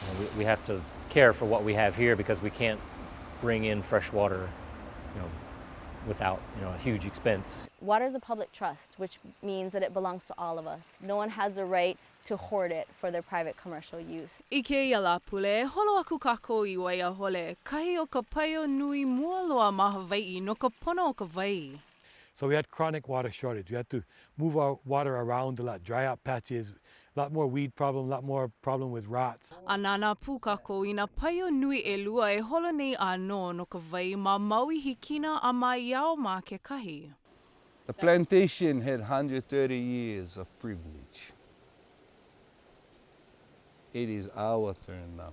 You know, we, we have to care for what we have here because we can't bring in fresh water, you know, without, you know, a huge expense. Water is a public trust, which means that it belongs to all of us. No one has the right to hoard it for their private commercial use. I kēia Lāpule, e holo aku kākou i Waiahole, kahi o ka paio nui mua loa ma Hawaiʻi no ka pono o ka wai. So we had chronic water shortage. We had to move our water around a lot, dry out patches, a lot more weed problem, a lot more problem with rots. A nānā pū kākou i nā paio nui ʻelua e holo nei ʻānō no ka wai ma Maui Hikina a ma Iao ma kekahi. The plantation had 130 years of privilege. It is our turn now.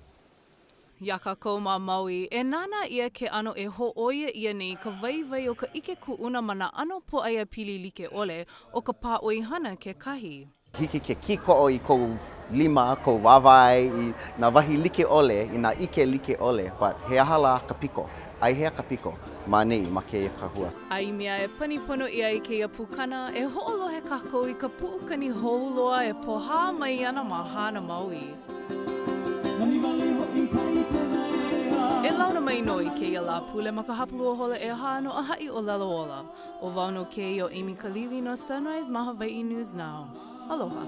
Iā kākou ma Maui, e nānā ʻia ke ʻano e hōʻoia ʻia nei ka waiwai o ka ʻike kuʻuna ma nā ʻano pōʻaiapili like ʻole, ʻo ka pāʻoihana kekahi. Hiki ke kīkoʻo i kou lima, kou wāwae, i nā wahi like ʻole, i nā ʻike like ʻole, but he aha lā ka piko? Aihea ka piko? Ma ʻaneʻi, ma kēia kahua. A i mea e pani pono ʻia ai kēia pukana, e hoʻolohe kākou i ka puʻukani hou loa e pohā mai ana ma Hāna Maui. E launa mai nō i kēia Lāpule ma ka hapalua hola ʻehā no ʻAhaʻi ʻŌlelo Ola. ʻO wau nō kēia ʻo Amy Kalili no Sunrise ma Hawaiʻi News Now. Aloha.